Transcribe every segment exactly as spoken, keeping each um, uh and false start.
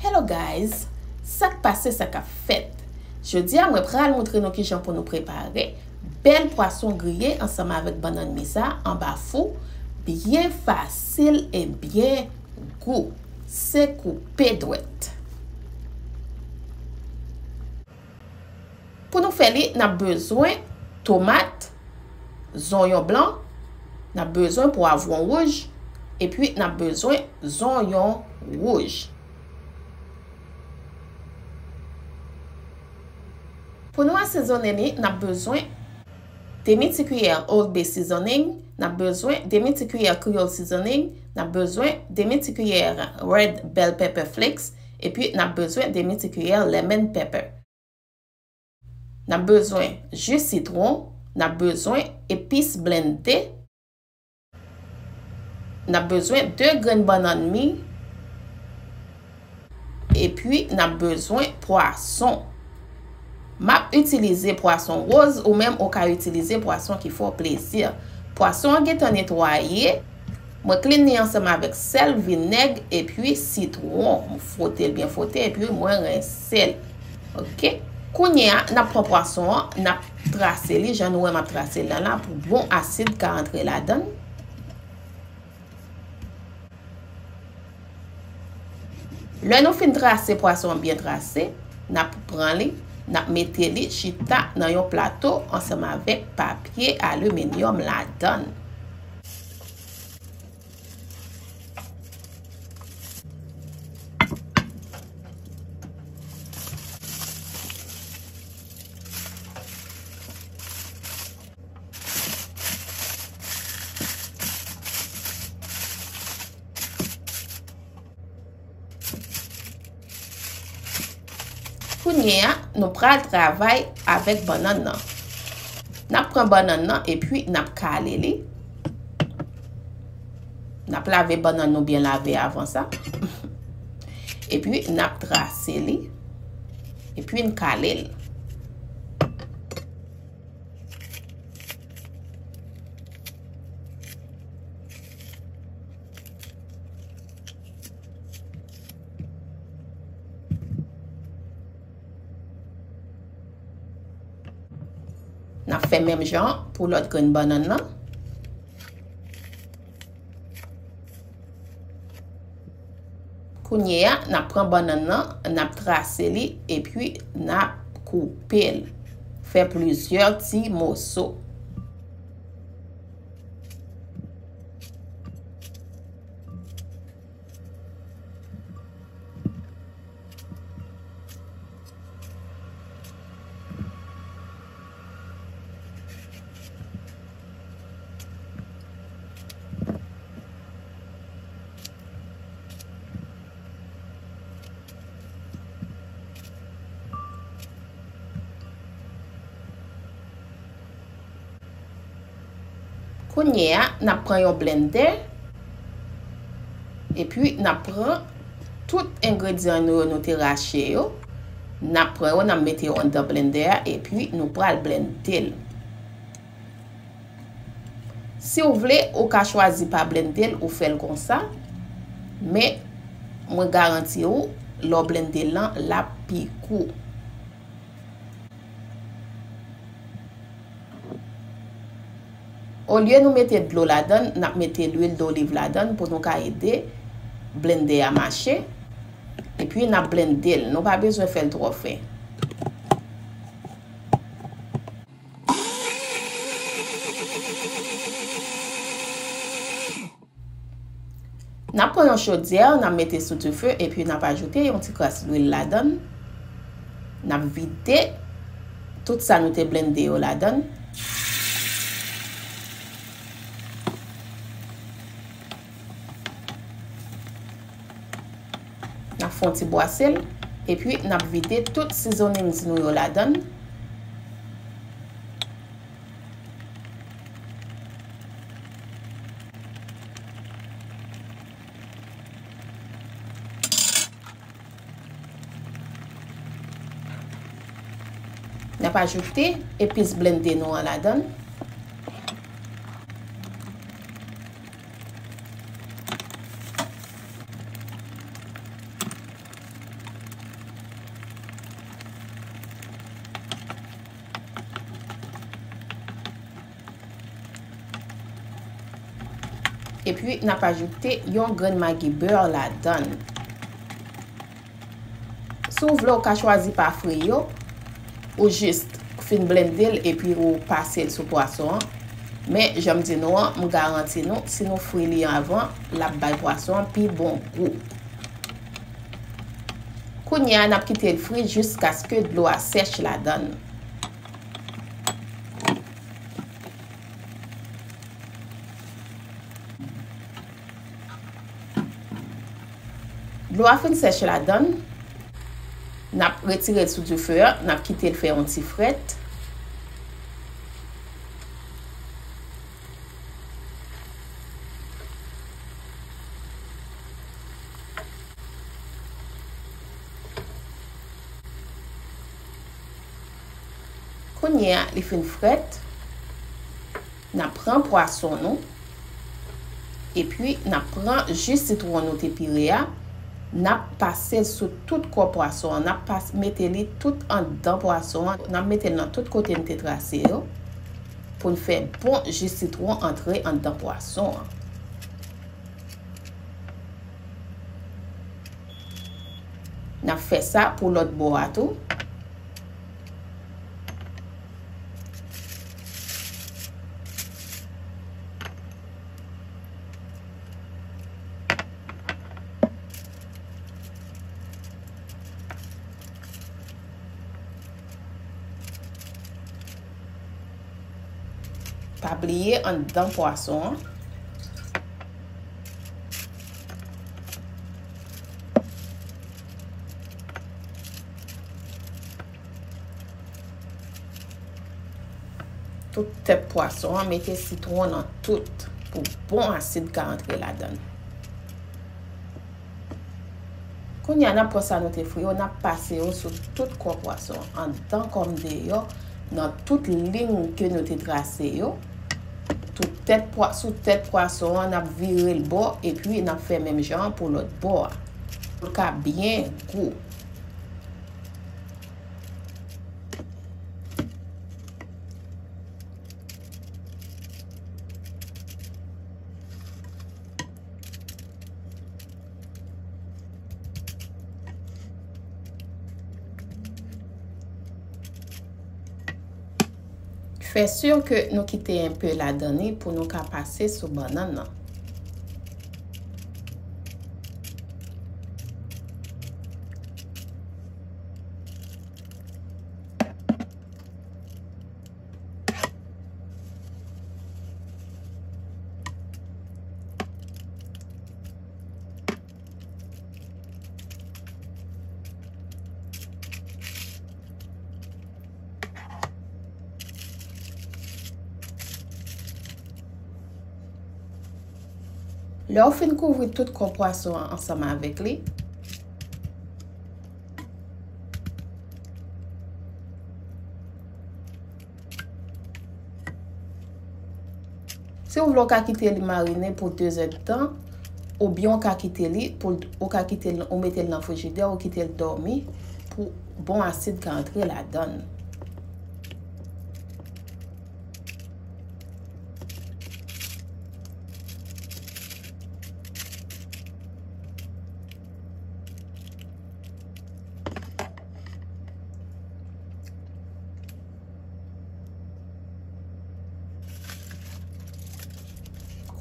Hello guys, sa k pase, sa k ap fèt? Jodi a mwen pral montre nou kijan pou nou prepare bèl pwason griye ansanm avèk bannann mi sa anba fou, byen fasil e byen gou. Se koupe dwèt. Pou nou fè li, n ap bezwen tomat, zonyon blan, n ap bezwen pwavwon wouj, epi n ap bezwen zonyon wouj. Pou nou asezonnen li, n ap bezwen demi ti kiyè Old Bay seasoning, n ap bezwen demi ti kiyè Creole seasoning, n ap bezwen demi ti kiyè red bell pepper flakes, epi n ap bezwen demi ti kiyè lemon pepper. N ap bezwen ji sitwon, n ap bezwen epis blende, n ap bezwen de grenn bannann mi, epi n ap bezwen pwason. M ap itilize pwason woz, ou menm ou ka itilize pwason ki fè w plezi. Pwason an gentan netwaye. Mwen clean li ansanm avèk sèl, vinèg, epi sitwon. Mwen fwote l byen fwote, epi mwen rense l. Oke. Kounye a, n ap pran pwason an, n ap trase li, jan nou wè m ap trase l la la, pou bon asid ka antre ladan l. Lè nou fin trase pwason an byen trase, n ap pran li, n ap mete li chita nan yon plato ansanm avèk papye aliminyòm ladan l. Kounye a, nou pral travay avèk bannann nan. N ap pran bannann nan epi n ap kale li. N ap lave bannann nou byen lave avan sa. Epi n ap trase li. Epi n kale l. N ap fè menm jan pou lòt grenn bannann nan. Kounye a, n ap pran bannann nan, n ap trase li, epi n ap koupe l. Fè plizyè ti moso. Kounye a, n ap pran yon blendè, epi n ap pran tout engredyan nou yo nou te rache yo, n ap pran yo, n ap mete yo anndan blendè a, epi nou pral blende l. Si w vle, ou ka chwazi pa blende l, ou fè l konsa, men mwen garanti w, lè w blende l lan, l ap pi gou. Olye nou mete dlo ladan l, n ap mete lwil doliv ladan l pou nou ka ede blendè a mache. Epi n ap blende l. Nou pa bezwen fè l twò fen. N ap pran yon chodyè, n ap mete sou dife epi n ap ajoute yon ti kras lwil ladan l. N ap vide tout sa nou te blende yo ladan l. N ap fè yon ti bwase l, epi n ap vide tout seasonings nou yo ladan l. N ap ajoute epis blende nou an ladan l. Epi, n ap ajoute yon grenn magi bè ladan l. Si w vle, w ka chwazi pa fri yo, ou jis fin blende l epi ou pase l sou pwason an. Men, jan m di nou an, m garanti nou, si nou fri li anvan, l ap bay pwason an pi bon gou. Kounye a, n ap kite l fri jiskaske dlo a sèch ladan l. Dlo a fin sèch ladan l, n ap retire l sou dife a, n ap kite l fè yon ti frèt. Kounye a, li fin frèt. N ap pran pwason nou, epi n ap pran ji sitwon nou te pire a, n ap pase l sou tout kò pwason an, n ap pas-, mete li tout anndan pwason an, n ap mete l nan tout kote n te trase yo, pou n fè bon ji sitwon antre anndan pwason an. N ap fè sa pou lòt bò a tou. Pa bliye anndan pwason an. Tout tèt pwason an, mete sitwon nan tout pou bon asid ka antre ladan l. Kounye a, n ap pran sa nou te fri yo, n ap pase yo sou tout kò pwason an, anndan kòm deyò, nan tout liy ke nou te trase yo. Tout tèt pwa-, sou tèt pwason an, n ap vire l bò, epi n ap fè menm jan an pou lòt bò a. Pou l ka byen gou. Fè si ke nou kite enpe ladan li pou nou ka pase sou bannann nan. Lè w fin kouvri tout kò pwason an ansanm avèk li, si w vle, w ka kite li marinen pou de zèdtan, oubyen w ka kite li pou, w ka kite l, ou mete l nan frijidè, ou kite l dòmi pou bon asid ka antre ladan l.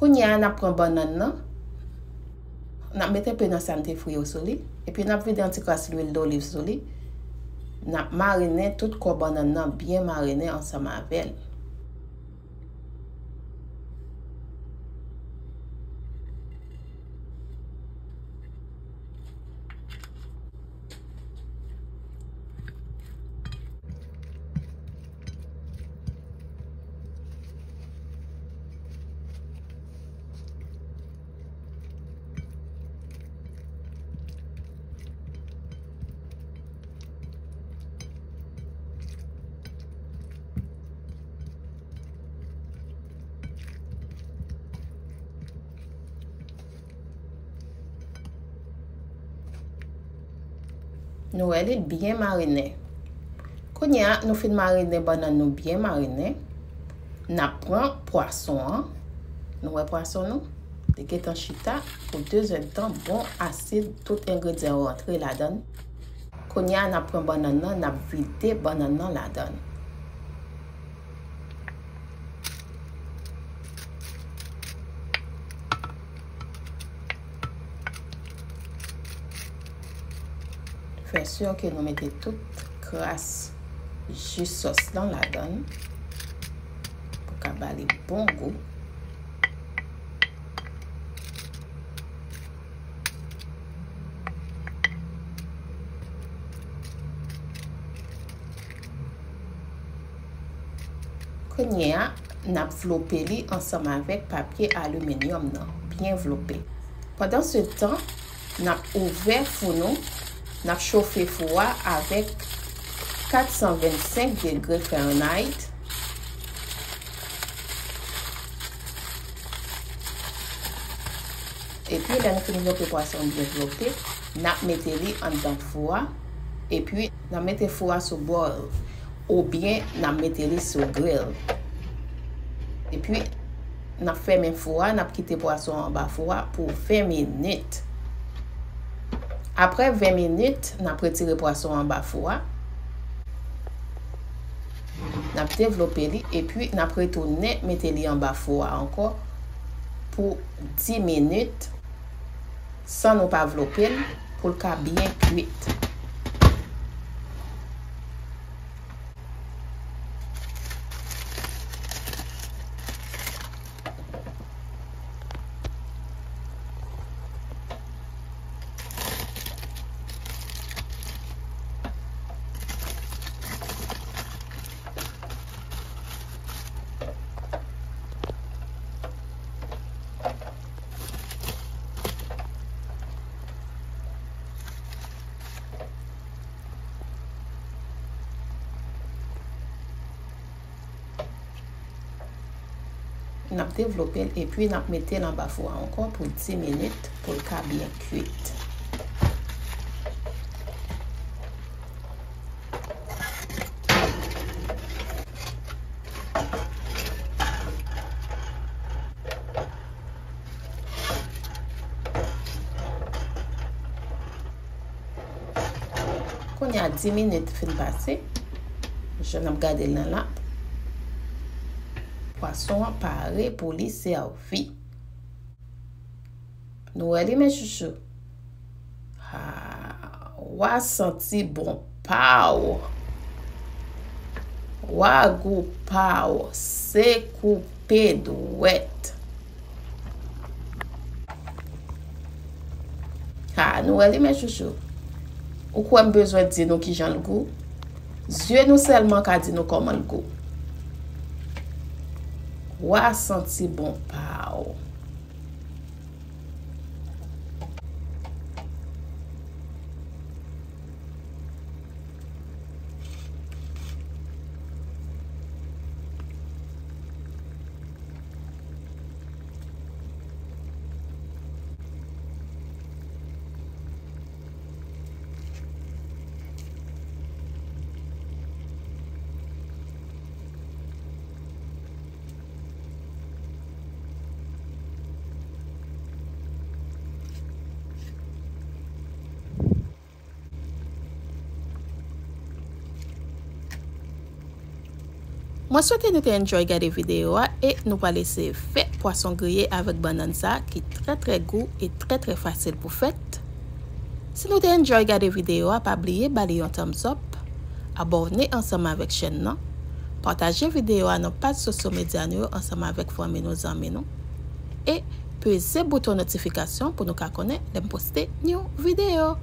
Kounye a, n ap pran bannann nan, n ap mete enpe nan sa n te fri yo sou li, epi n ap vide yon ti kras lwil doliv sou li. N ap marinen tout kò bannann nan, byen marinen ansanm avè l. Nou wè li byen marinen. Kounye a, nou fin marinen bannann nou byen marinen. N ap pran pwason an. Nou wè pwason nou? Li gentan chita pou de zèdtan, bon asid, tout engredyan yo rantre ladan l. Kounye a, n ap pran bannann nan, n ap vide bannann nan ladan l. Fè si ke nou mete tout kras ji sòs lan ladan l pou ka ba li bon gou. Kounye a, n ap vlope li ansanm avèk papye aliminyòm nan, byen vlope. Pandansetan, n ap ouvè fou nou, n ap chofe fou a avèk kat san vennsenk degre Fahrenheit. Epi, lè n fin vlope pwason an byen vlope, n ap mete li anndan fou a. Epi, n ap mete fou a sou boil. Oubyen, n ap mete li sou grill. Epi, n ap fèmen fou a, n ap kite pwason an anba fou a pou ven minit. Apre ven minit, n ap retire pwason an anba fou a. N ap devlope li, epi n ap retounen mete li anba fou a ankò pou dis minit, san nou pa vlope l, pou l ka byen kuit. N ap devlope l epi n ap mete l anba fou a ankò pou dis minit pou l ka byen kuit. Kounye a, dis minit fin pase. Jan n ap gade l nan la, pwason an pare pou li sèvi. Nou wè li, mes chouchous? Ha, w a santi bon pa w. W a gou pa w, se koupe dwèt. Ha, nou wè li, mes chouchous? Ou kwè m bezwen di nou kijan l gou? Zye nou sèlman ka di nou kòman l gou. W a santi bon pa w. Mwen swete nou te enjoy gade videyo a e nou pral eseye fè pwason griye avèk bannann sa a ki trè trè gou e trè trè fasil pou fèt. Si nou te enjoy gade videyo a, pa bliye ba li yon thumbs up, abòne ansanm avèk chèn nan, pataje videyo a nan paj sosyo medya nou yo ansanm avèk fanmi nou, zanmi nou, e peze bouton notifikasyon pou nou ka konnen lè m poste yon videyo.